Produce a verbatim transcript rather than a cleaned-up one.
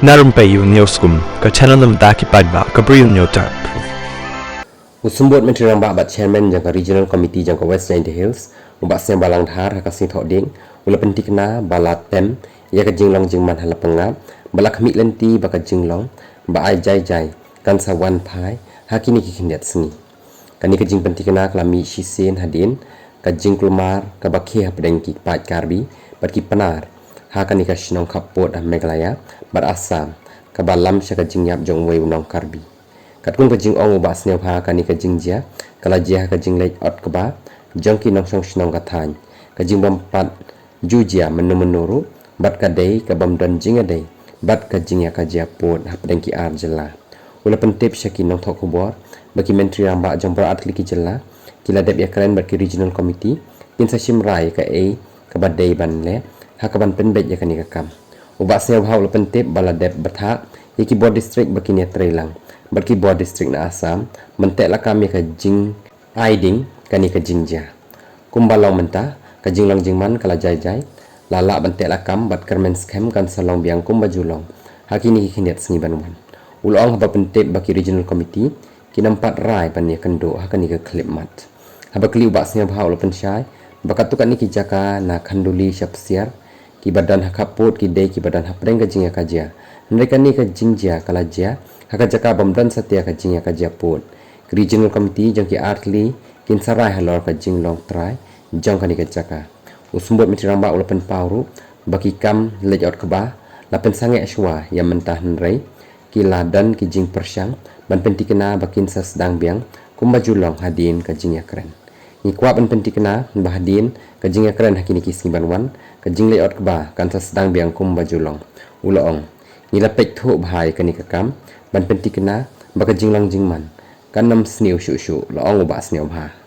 Na rympei ïa u Newsroom, ka channel na bynta ki paidbah ka Bri u Hynñiewtrep. U Symbud Myntri Rangbah bad Chairman jong ka Regional Committee jong ka West Jaintia Hills, u Bah Sniawbhalang Dhar, ha ka Sngi Thohdieng u la pynthikna ba la tem ïa ka jinglong jingman ha la pyngngad, ba la khmih lynti ba ka jinglong ba ai jai jai kan sa wan phai ha kine ki khyndiat sngi. Kane ka jingpynthikna ka la mih shisien hadien ka jingkulmar kaba khie hapdeng ki paid Karbi bad ki Pnar ha kane ka shnong khappud ha Meghalaya bad Assam, kaba lam sha ka jingïap jong uwei u nong Karbi. Katkum ka jingong u Bah Sniawbha, kane ka jingjia ka la jia ha ka jingleit ot kba jong ki nongshong shnong ka thaiñ, ka jingbym pat ju jia mynno mynno ruh bad ka dei ka bym don jingïadei bad ka jingïakajia pud hapdeng ki ar jylla. U la pyntip sha ki nongthoh khubor ba ki Myntri Rangbah jong baroh artylli ki jylla ki la dep ïakren bad ki Regional Committee kin sa shim rai ïa kaei kaba dei ban leh ha kaban pynbeit ïa kane ka kam. U Bah Sniawbha u la pyntip ba la dep bthah ïa ki bor district ba kin ïatreilang bad ki bor district na Assam ban teh lakam ïa ka jing ai ding kane ka jingjia. Kumba long mynta, ka jinglong jingman ka la jai jai, la lah ban teh lakam bad kyrmen skhem kan sa long biang kumba ju long ha kine ki khyndiat sngi ban wan. U la ong haba pyntip ba ki Regional Committee kin ym pat rai ban ïakynduh ha kane ka khyllipmat. Haba kylli, u Bah Sniawbha u la pynshai ba katto katne ki jaka na Khanduli sha Psiar, kiba don ha khappud ki dei kiba don hapdeng ka jingïakajia. Hynrei kane ka jingjia ka la jia ha ka jaka bym don satia ka jingïakajia pud. Ki Regional Committee jong ki artylli kin sa rai halor ka jinglong trai jong kane ka jaka. U Symbud Myntri Rangbah u la pynpaw ruh ba ki kam leit ot kba la pynsangeh shuwa ïa mynta, hynrei ki la don ki jingpyrshang ban pynthikna ba kin sa sdang biang kumba ju long hadien ka jingïakren. Ngi kwah ban pynthikna ba hadien ka jingïakren ha kine ki sngi ban wan, ka jingleit ot kba kan sa sdang biang kumba ju long. U la ong, ngi la peit thuh bha ïa kane ka kam ban pynthikna ba ka jinglong jingman kan ym sniew shuh shuh, la ong u Bah Sniawbha.